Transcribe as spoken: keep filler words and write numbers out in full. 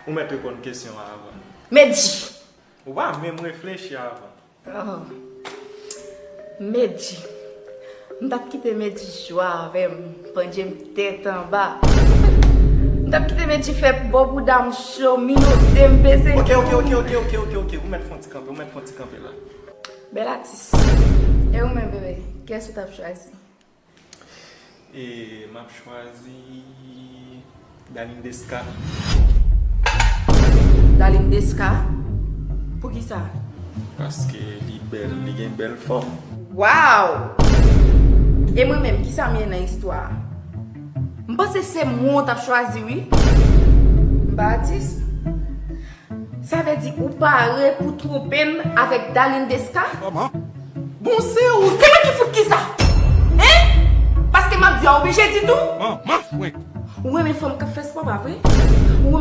Ou mèt reponn kesyon an avan. Medji. Ou pa menm reflechi avan. Oh. Medji. M t ap kite Medji jwa avè m, pandye m tèt anba. M t ap kite Medji fè bò bouda m cho, minote m, peze m. Ok, ok, ok, ok, ok, ok, ok. Ou mèt fè yon ti kanpe, ou mèt fè yon ti kanpe la. Bèl atis. E ou menm, bebe, kiyès ou t ap chwazi? E m ap chwazi Darline Desca. Darline Desca? Poukisa? Paske li bèl, li gen bèl fòm. Wow! E mwen menm, kisa m ye nan istwa a? M panse se mwen w t ap chwazi, wi. M pa atis. Sa vle di ou pare pou twonpe m avèk Darline Desca? Kòman? Bon, se ou. Se mwen ki fout kisa? Hein? Paske m ap di a, oblije di tou? Manman fwenk. Ou renmen fanm k ap fè spò, pa vre?